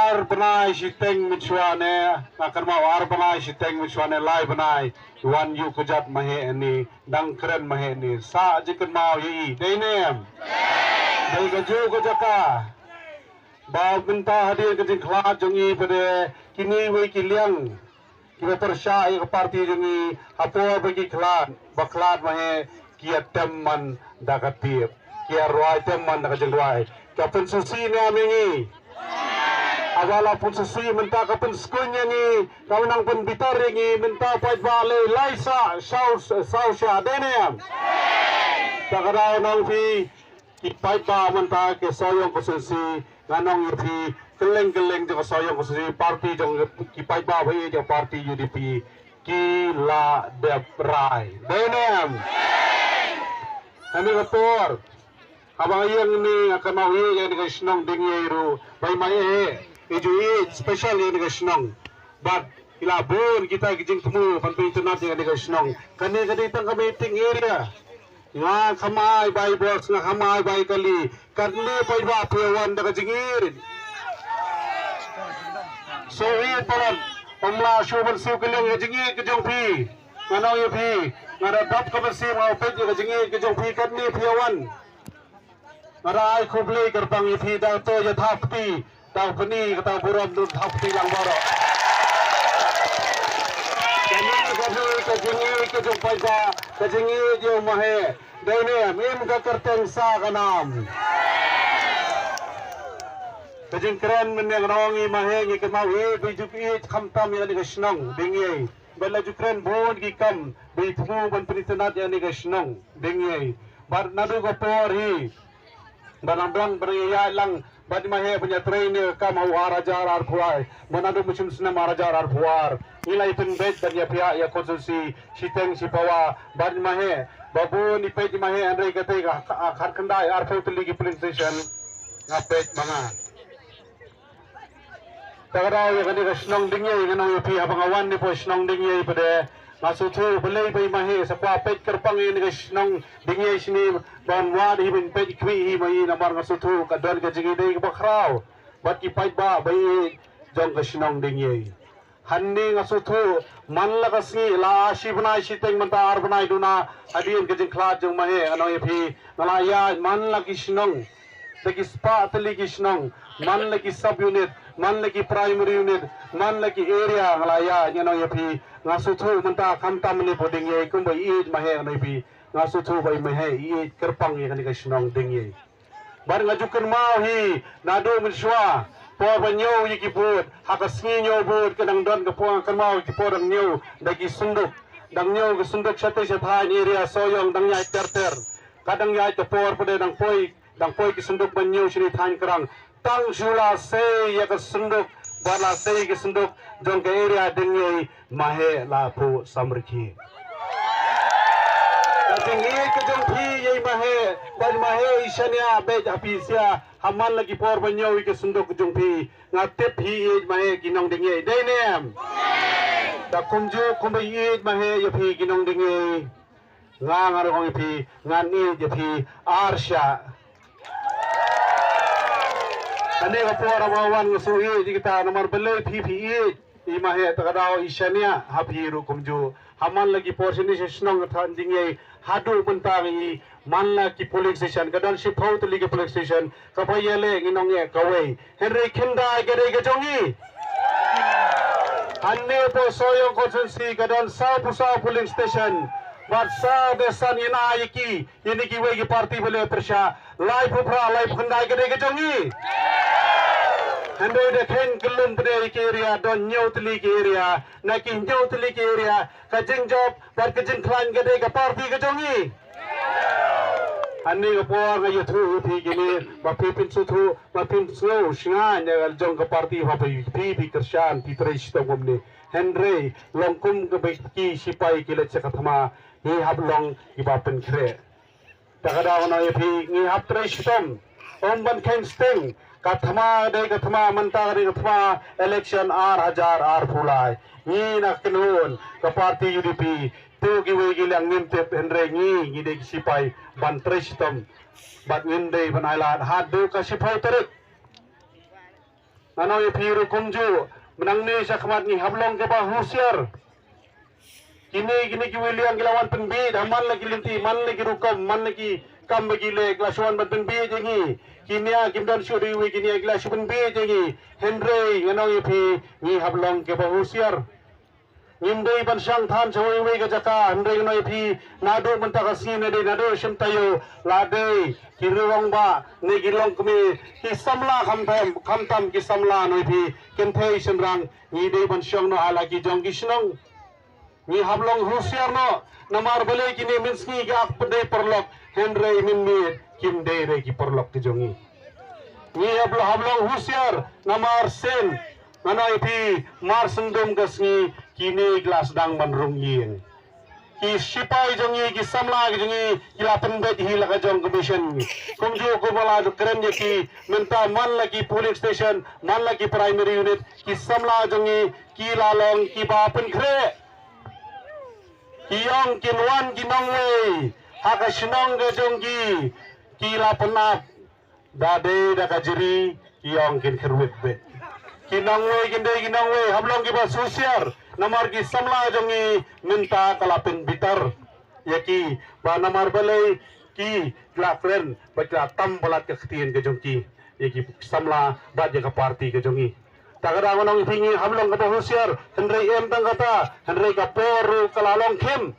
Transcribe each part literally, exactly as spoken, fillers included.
Ar bnai shiteng mynshuwa ne, nga kynmaw ar bnai shiteng mynshuwa ne lai bnai, wan ïuh kjat maheh ni, dang kren maheh ni, sa jingkynmaw ïa i, dei ne em? Dei ka juh ka jaka. Ba mynta hadien ka jingkhlad jong i pat de, kine wei ki liang kiba pyrshah ïa ka party jong i, ha por ba ki khlad, ba khlad maheh, ki ïa tem man da ka tip, ki ïa rwai tem man da ka jingrwai. Ka pynsngewsih ne em ïa ngi? Haba la pynsngewsih mynta ka pynskuiñ ïa ngi, ka nang pynbitar ïa ngi, mynta paidbah lei lai sah, saw, saw shah, dei ne em? Te ka daw nang phi, ki paidbah mynta ka Sohiong constituency, ngan ong ïa phi, kylleng kylleng jong ka Sohiong constituency, party jong ki paidbah ba ïeit jong ka party U D P ki la dep rai. Dei ne em? Kane ka por, haba nga ïeng ne nga kynmaw ïa kane ka shnong Diengïei ruh, ba i ma eh, i ju ïeit special ïa kane ka shnong. Bad i la bun kita ki jingthmu ban pynitynnad ïa kane ka shnong. Kane ka dei tang ka meeting area. Nga kham ai bai box, nga kham ai bai kali. Katne paidbah phi wan da ka jingïeit. So ïeit palat, ym lah shuh ban siew kylleng ka jingïeit ka jong phi. Nga ong ïa phi, nga da dap ka mynsiem nga peit ïa ka jingïeit ka jong phi katne phi wan. Nga da ai khublei kyrpang ïa phi da to ïa thap kti. Tang pyni kata burom dun thap kti lang baroh. Kane ka dei ka jingïeit ka jong paidbah, ka jingïeit jong maheh. Dei ne em, im ka kyrteng sa ka nam. Ka jingkren mynne nga ong i maheh ngi kynmaw ïeit, ba ju ïeit khamtam ïa kane ka shnong Diengïei. Ba la ju kren bun ki kam, ba i thmu ban pynitynnad ïa kane ka shnong Diengïei. Bad naduh ka por hi, ba nang dang ba nang ïaid lang, bad i maheh ban ïatrei ne ka kam ha u ar hajar arphew lai, ba naduh mynshem snem ar hajar arphew ar. Ngi la ïa pynbeit ban ïa pynïaid ïa constituency shiteng shipawa, bad i maheh, ba bun i peit i maheh hynrei katei ka, ka, ka khatkhyndai arphew tylli ki polling station. Nga peit ma nga. Te ka daw ïa kane ka shnong Diengïei, ngan ong ïa phi haba nga wan ne poi shnong Diengïei pat de, nga sngewthuh balei ba i maheh sa kwah peit kyrpang ïa kane ka shnong Diengïei shane, ban wad hi ban peit khmih hi ma i, namar nga sngewthuh ka don ka jingïadei kaba khraw bad ki paidbah ba ïeit jong ka shnong Diengïei. Hangne nga sngewthuh man la ka sngi, la shi bnai shiteng mynta ar bnai duna, hadien ka jingkhlad jong maheh, ngan ong ïa phi, nga la ïaid man la ki shnong, da ki spah tylli ki shnong, man la ki sub unit, man la ki primary unit, man la ki area nga la ïaid, ngan ong ïa phi, nga sngewthuh mynta khamtam ne poi Diengïei kumba i ïeit maheh, ngan ong ïa phi, nga sngewthuh ba i maheh i ïeit kyrpang ïa kane ka shnong Diengïei. Bad nga ju kynmaw hi naduh mynshuwa, por ba ñiew ïa ki vote, ha ka sngi ñiew vote ka dang don ka por, nga kynmaw ki por dang ñiew da ki synduk, dang ñiew ki synduk shatei shathaiñ area Sohiong, dang ïaid ter ter. Ka dang ïaid ka por pat de dang poi, dang poi ki synduk ban ñiew shane thaiñ Krang. Tang shu la sei ïa ka synduk, bad la sei ki synduk jong ka area Diengïei, maheh la phuh samrkhie. Ka jingïeit ka jong phi ïa i maheh, bad maheh i shaniah beit ha phi sha, ha man la ki por ba ñiew ïa ka synduk ka jong phi. Nga tip phi ïeit maheh ki nong Diengïei, dei ne em? Da kumjuh kumba i ïeit maheh ïa phi ki nong Diengïei, nga, nga ruh ong ïa phi, ngan ïeit ïa phi ar shah. Kane ka por ba nga wan nga shu ïeit ïa kita namar balei phi phi ïeit i maheh, te ka daw i shaniah ha phi ruh kumjuh. Ha man la ki por shane sha shnong ka thaiñ Diengïei haduh mynta ngi, man la ki polling station, ka don shiphew tylli ki polling station, kaba ïaleh ngi nong eh kawei. Hynrei khyndai ka dei ka jong ngi. Hangne hapoh Sohiong constituency ka don sawphew saw polling station. Bad saw de san ïa na ïa ki, ïa ni kiwei ki party ba leh pyrshah. Laiphew phra, laiphew khyndai ka dei ka jong ngi. Hynrei da khein kyllum pat de ïa ki area, don hynñiew tylli ki area. Na ki hynñiew tylli ki area, ka jingjop bad ka jingkhlaiñ ka dei ka party ka jong ngi. Hangne ka por nga ïathuh ïa phi kine, ba phi pynsngewthuh, ba phin sngew shngaiñ ïa ka jong ka party ba phi, phi, phi kyrshan, phi trei shitom kumne. Hynrei long kum kaba ki shipai ki leit sha ka thma, ngi hap long kiba pynkhreh. Te ka daw nga ong ïa phi, ngi hap trei shitom. Ym ban kheiñ sting. Ka thma dei ka thma, mynta ka dei ka thma election ar hajar arphew lai. Ngi na kynhun ka party U D P, to kiwei ki liang ngim tip, hynrei ngi, ngi dei ki shipai ban trei shitom. Bad ngin dei ban ailad haduh ka shiphew tarik. Ngan ong ïa phi ruh kumjuh, mynta ne sha khmat ngi hap long kiba husiar. Kine, kine kiwei liang ki la wan pynbieit ha man la ki lynti, man la ki rukom, man la ki kam ba ki leh, ki la shu wan ban pynbieit ïa ngi. Kine kim don shuh da iwei, kine ki la shu pynbieit ïa ngi. Hynrei ngan ong ïa phi, ngi hap long kiba husiar. Ngim dei ban shang than sha iwei iwei ka jaka, hynrei ngan ong ïa phi, naduh mynta ka sngi ne dei naduh shim taïew, la dei ki rangbah ne ki longkmie, ki samla khamtam, khamtam ki samla, ngan ong ïa phi, kynthei shynrang, ngi dei ban shong noh ha la ki jong ki shnong. Ngi hap long husiar noh, namar balei kine mynsngi ki ap ban dei paralok, hynrei mynmiet kim dei re ki paralok ki jong ngi. Ngi hap long, hap long husiar, namar shen, ngan ong ïa phi, mar sngewdum ka sngi, kine ki la sdang ban rung ïing. Ki sipai jong ngi, ki samla ki jong ngi, ki la pynbeit hi la ka jong ka mission. Kumjuh kumba la kren ïa ki, mynta man la ki polling station, man la ki primary unit, ki samla jong ngi, ki la long kiba pynkhreh. Ki ong kin wan ki nongwei ha ka shnong ka jong ki, ki la pynap da dei da ka jri, ki ong kin kyrwit beit. Ki nongwei kin dei ki nongwei, hap long kiba husiar, namar ki samla jong ngi mynta ka la pynbitar ïa ki, ba namar balei ki la kren ba ki la tam palat ka ktien ka jong ki ïa ki samla bad ïa ka party ka jong ngi. Ta ka dang ngan ong ïa phi, ngi hap long kiba husiar, hynrei em tang kata, hynrei ka por ruh ka la long khim.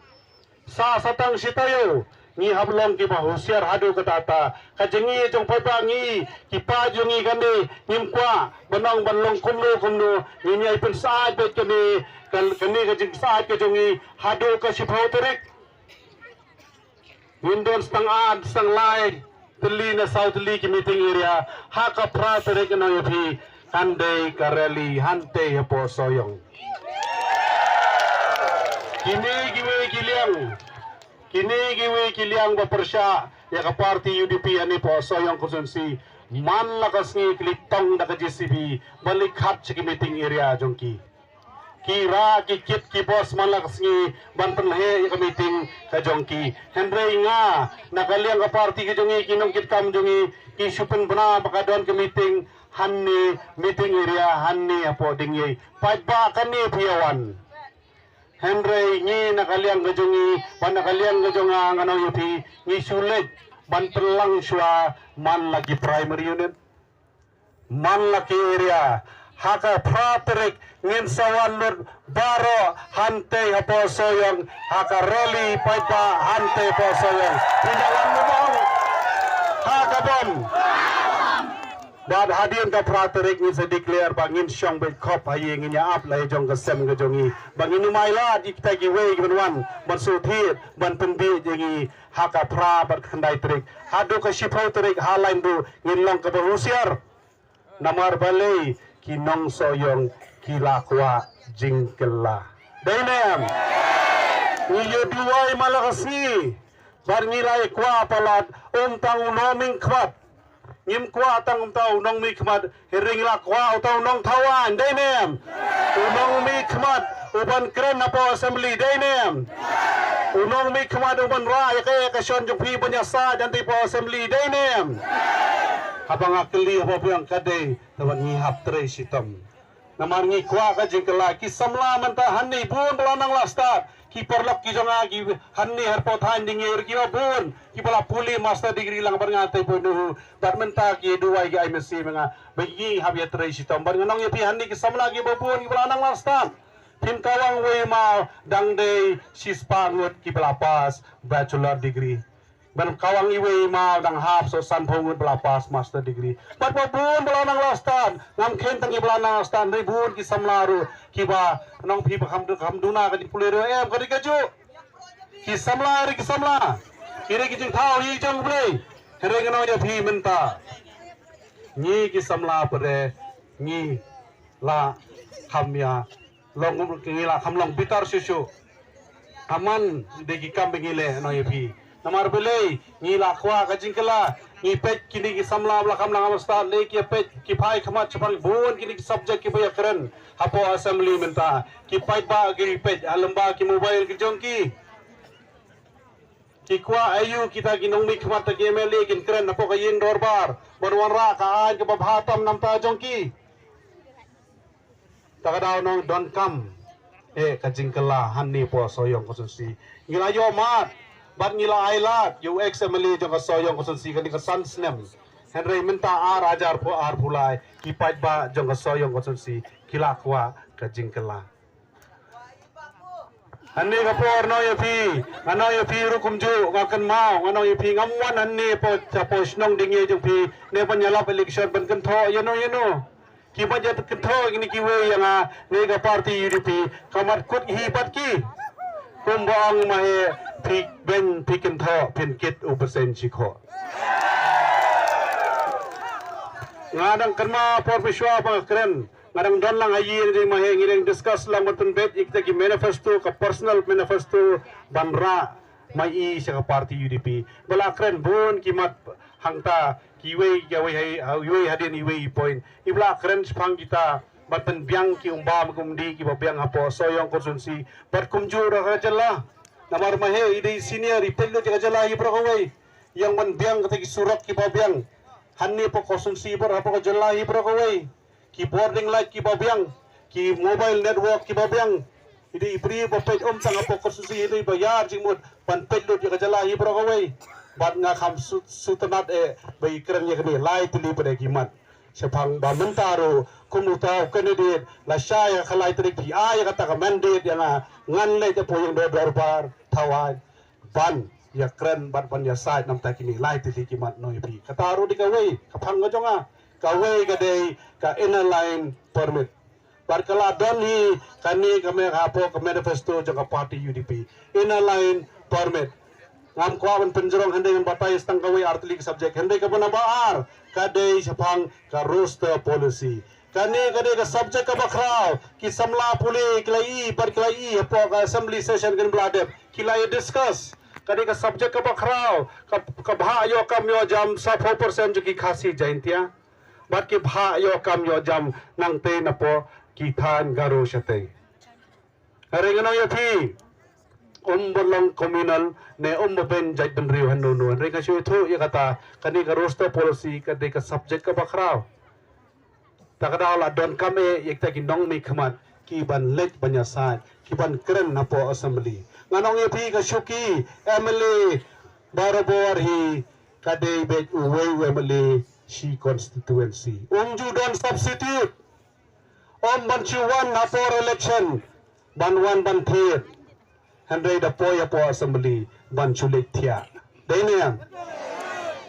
Sa, sa tang shi taïew, ngi hap long kiba husiar haduh katta katta. Ka jong ngi jong paidbah ngi, ki paid jong ngi kane, ngim kwah ban ong ban long kumno kumno, ngin ïai pynsyaid beit kane, ka, kane ka jingsyaid ka jong ngi haduh ka shiphew tarik. Ngin don tang ar, tang lai tylli ne saw tylli ki meeting area. Ha ka phra tarik ngan ong ïa phi, kan dei ka rally hangtei hapoh Sohiong. Kine kiwei ki liang, kine kiwei ki liang ba pyrshah ïa ka party U D P hangne hapoh Sohiong constituency, man la ka sngi ki leit tong da ka J C B ban leit khap sha ki meeting area jong ki. Ki rah ki kit ki bos man la ka sngi ban pynheh ïa ka meeting ka jong ki. Hynrei nga, na ka liang ka party ka jong ngi, ki nongkitkam jong ngi, ki shu pynbna ba ka don ka meeting hangne, meeting area hangne hapoh Diengiei. Paidbah, kane phi ïa wan. Hynrei ngi na ka liang ka jong ngi bad na ka liang ka jong nga, ngan ong ïa phi, ngi shu leit ban pynlang shuwa man la ki primary unit, man la ki area. Ha ka phra tarik ngin sa wan lut baroh hangtei hapoh Sohiong, ha ka rally paidbah hangtei hapoh Sohiong. Phi dang wan mo bang? Ha ka bom. Bad hadien ka phra tarik ngin sa declare ba ngin shong beit khop ha ïing, ngin ïa ap la ïa jong ka sem ka jong ngi. Ba ngin ym ailad ïa kita kiwei kiban wan ban shu thied ban pynbieit ïa ngi ha ka phra bad khyndai tarik. Haduh ka shiphew tarik ha line ruh ngin long kaba husiar. Namar balei, ki nong Sohiong ki la kwah jingkylla. Dei ne em? Ngi ïa duwai man la ka sngi bad ngi la ïa kwah palat, ym tang u nongmihkhmat. Ngim kwah tang uta u nongmihkhmat, hynrei ngi la kwah uta u nongthaw aiñ. Dei ne em? U nongmihkhmat uban kren hapoh assembly. Dei ne em? U nongmihkhmat uban rah ïa ka, ïa ka shon jong phi ban ïasaid hangtei hapoh assembly. Dei ne em? Haba nga kylli hapoh biang, ka dei, te wan ngi hap trei shitom. Namar ngi kwah ka jingkylla. Ki samla mynta hangne bun ba la nang la stad. Ki paralok ki jong nga ki hangne hapoh thaiñ Diengiei ruh kiba bun kiba la pule master degree lang bad nga te bun u. Bad mynta ki duwai, ki ai message ma nga ba ngi hap ïa trei shitom. Bad ngan ong ïa phi, hangne ki samla kiba bun kiba la nang la stad, phim kawang wei maw, dang dei shispah ngut kiba la pass bachelor degree. Ban kawang iwei maw, dang hap shuh sanphew ngut ba la pass master degree. Bad ba bun ba la nang la stad, ngam kheiñ tang kiba la nang la stad, hynrei bun ki samla ruh kiba, ngan ong phi ba kham, kham duna ka jingpule ruh em, ka dei kajuh. Ki samla, hynrei ki samla, ki dei ki jingthaw hi jong U Blei. Hynrei ngan ong ïa phi mynta, ngi ki samla pat de ngi la kham ïa long, ngi la kham long bitar shuh shuh. Ka man de ki kam ba ngi leh, ngan ong ïa phi. Namar balei, ngi la kwah ka jingkylla. Ngi peit kine ki samla ba la kham nang la stad, lei ki peit, ki phai khmat shaphang bun kine ki subject kiba ïakren hapoh assembly mynta. Ki paidbah ki peit ha lyngba ki mobile ki jong ki. Ki kwah aïu kita ki nongmihkhmat, kita ki M L A kin kren hapoh ka ïing dorbar ban wanrah ka aiñ kaba bha tam na bynta jong ki. Ta ka daw nongdonkam eh ka jingkylla hangne hapoh Sohiong constituency. Ngi la ïoh mad bad ngi la ai lad ïa u ex M L A jong ka Sohiong constituency kane ka san snem. Hynrei mynta ar hajar arphew lai ki paidbah jong ka Sohiong constituency ki la kwah ka jingkylla. Hangne ka por nong ïa phi, nga nong ïa phi ruh kumjuh, nga kynmaw, nga nong ïa phi ngam wan hangne hapoh, hapoh shnong Dieng jong phi ne ban ïalap election ban kynthoh ïano ïano. Ki ban ïa kynthoh kine kiwei ïa nga ne ka party U D P, ka mat kut hi bad ki. Kumba ong ma he, phi beiñ phi kynthoh phin kit u bseiñ shikhoh. Nga dang kynmaw por phi shuwa ba nga kren. Nga dang don lang ha ïing jong ma he, ngi dang discuss lang ban pynbeit ïa kita ki manifesto, ka personal manifesto ban rah ma i sha ka party U D P. Ba la kren bun ki mat hangta, kiwei kiwei ha, iwei hadien iwei i point. I ba la kren shaphang kita ban pynbiang ki umbam ki umdih kiba biang hapoh Sohiong constituency bad kumjuh ruh ka jylla. Namar ma he i dei senior, i peit lut ïa ka jylla hi baroh kawei. Ïa ban biang kita ki surok kiba biang hangne hapoh constituency bad hapoh ka jylla hi baroh kawei. Ki bording light kiba biang, ki mobile network kiba biang. I dei i briew ba peit um tang hapoh constituency, i dei ba ïar jingmut ban peit lut ïa ka jylla hi baroh kawei. Bad nga kham shu, shu tynnad eh ba i kren ïa kane lai tylli pat eh ki mat. Shaphang ba mynta ruh kum uta u candidate lashai ïa ka lai tarik phi ai ïa kata ka mandate ïa nga, ngan leit hapoh ïing dorbar thaw aiñ ban ïa kren bad ban ïa said namar kine lai tylli ki mat nong ïa phi. Kata ruh dei kawei ka phang ka jong nga. Kawei ka dei ka Inner Line Permit. Bad ka la don hi kane ka me, hapoh ka manifesto jong ka party U D P. Inner Line Permit. Ngam kwah ban pynjrong hynrei ngan batai tang kawei ar tylli ki subject. Hynrei kaba number ar ka dei shaphang ka roster policy. Kane ka dei ka subject kaba khraw, ki samla pule ki la ïohi bad ki la ïohi hapoh ka assembly session kaba la dep, ki la ïa discuss. Ka dei ka subject kaba khraw, ka, ka bhah ïoh kam ïoh jam sawphew percent jong ki Khasi Jaintia. Bad ki bhah ïoh kam ïoh jam nangtei napoh ki thaiñ Garo shatei. Hynrei nga ong ïa phi, um ban long communal ne um ban beiñ jaitbynriew hano hano. Hynrei nga shu ïathuh ïa kata, kane ka roster policy ka dei ka subject kaba khraw. Ta ka daw la donkam eh ïa kita ki nongmihkhmat ki ban leit ban ïasaid, ki ban kren hapoh assembly. Nga ong ïa phi ka shuki M L A barabor hi ka dei beit uwei u M L A shi constituency. Um ju don substitute. Um ban shu wan hapoh election ban wan ban thied. Hynrei da poi hapoh assembly ban shu leit thiah. Dei ne em?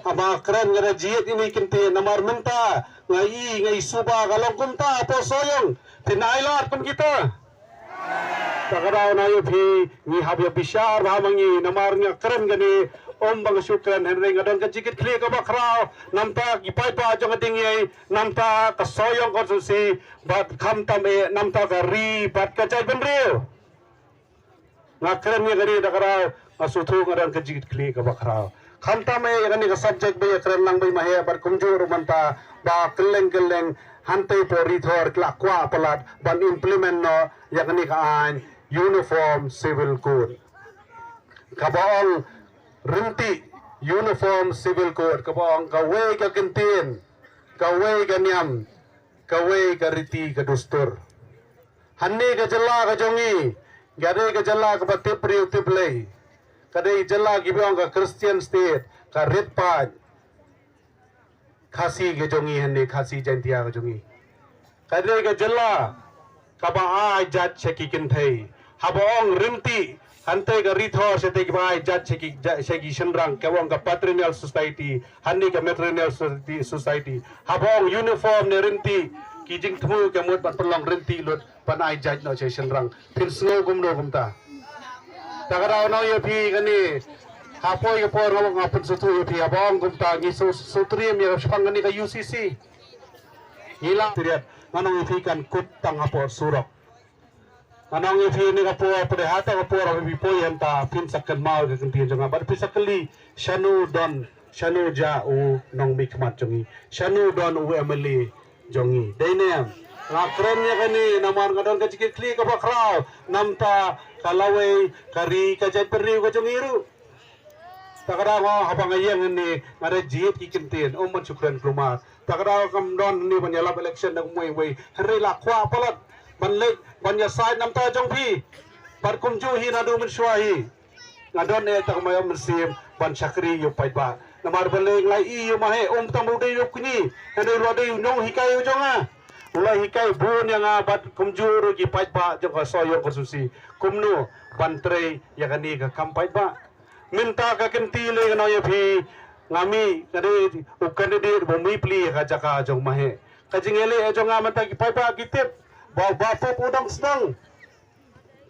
Haba kren nga da jied ïa kine ki ktien namar mynta nga i, nga i suba ka long kumta hapoh Sohiong. Phin ai lad kum kita. Ta ka daw na ïa phi ngi hap ïa bishar bha ma ngi namar nga kren kane, um ba nga shu kren hynrei nga don ka jingkitkhlieh kaba khraw. Namta ki paidbah jong ka Dieng, namta ka Sohiong constituency bad khamtam eh namta ka ri bad ka jaitbynriew. Nga kren ïa kane da ka daw nga shu thuh nga don ka jingkitkhlieh kaba khraw. Khamtam eh ïa kane ka subject ba ïa kren lang beit ma he bad kumjuh ruh mynta ba kylleng kylleng hangtei hapoh Ri Thor ki la kwah palat ban implement noh ïa kane ka aiñ Uniform Civil Code. Kaba ong ryntih Uniform Civil Code kaba ong kawei ka kyntien, kawei ka niam, kawei ka riti ka dustur. Hangne ka jylla ka jong ngi ka dei ka jylla kaba tip briew tip lei. Ka dei jylla kiba ong ka Christian state, ka rit paid. Khasi ka jong ngi hangne, Khasi Jaintia ka jong ngi. Ka dei ka jylla kaba ai jait sha ki kynthei. Haba ong ryntih, hangtei ka Ri Thor shatei kiba ai jait sha ki, jait sha ki shynrang, kaba ong ka patrilineal society, hangne ka matrilineal society, society. Haba ong uniform ne ryntih, ki jingthmu ka mut ban pynlong ryntih lut ban ai jait noh sha ki shynrang. Phin sngew kumno kumta? Ta ka daw nga ong ïa phi kane, ha poi ka por nga, nga pynsngewthuh ïa phi, haba ong kumta ngi shu, shu triem ïa shaphang kane ka U C C. Ngi la triem, nga ong ïa phi kan kut tang hapoh surok. Nga ong ïa phi kane ka por, phi dei ha kata ka por haba phi poi hangta phin sa kynmaw ïa ka ktien jong nga bad phi sa kylli shano don, shano jia u nongmihkhmat jong ngi, shano don u M L A jong ngi. Dei ne em? Nga kren ïa kane namar nga don ka jingkitkhlieh kaba khraw namar ka lawei ka ri ka jaitbynriew ka jong ngi ruh. Ta ka daw nga, haba nga ïeng hangne nga da jied ki ktien, um ban shu kren kulmar. Ta ka daw kam don hangne ban ïalap election da kumwei wei. Hynrei la kwah palat ban leit ban ïasaid namar ta jong phi. Bad kumjuh hi naduh mynshuwa hi nga don eh tang ma ïa mynsiem ban shakri ïa u paidbah. Namar balei nga la ïohi ïa u Maheh, um tang u dei u kñi, hynrei u la dei u nonghikai u jong nga. U la hikai bun ïa nga bad kumjuh ruh ki paidbah jong ka Sohiong constituency kumno ban trei ïa kane ka kam paidbah. Mynta ka kynti lei nga ong ïa phi, nga mih, nga dei u candidate ba mih pli ïa ka jaka jong Maheh. Ka jingïaleh jong nga mynta ki paidbah ki tip ba u Bah Pop u dang sdang.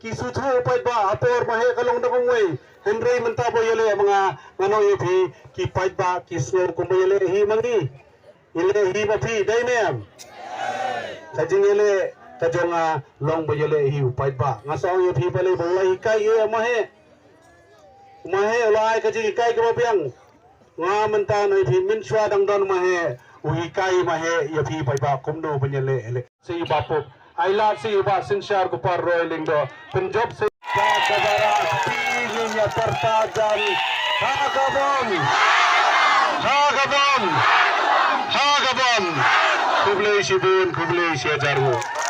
Ki sngewthuh u paidbah ha por Maheh ka long da kumwei. Hynrei mynta ba ïaleh ma nga, nga ong ïa phi, ki paidbah ki sngew kumba ïaleh hi ma ngi. Ïaleh hi ma phi, dei ne em? Ka jingïaleh ka jong nga long ba ïaleh hi u paidbah. Nga sa ong ïa phi balei ba u la hikai ïa Maheh. Maheh u la ai ka jinghikai kaba biang. Nga mynta nga ong ïa phi mynshuwa dang don Maheh, u hikai Maheh ïa phi paidbah kumno ban ïaleh, ïaleh. Shi ba pup. Ai lad shi ba synshar ko Paroi Lyngdoh. Pynjop shi ba ka bara phi ngin ïa pyrta jan. Ha ka bom. Ha ka bom. Ha ka bom. Khublei shibun, khublei shi hajar nguh.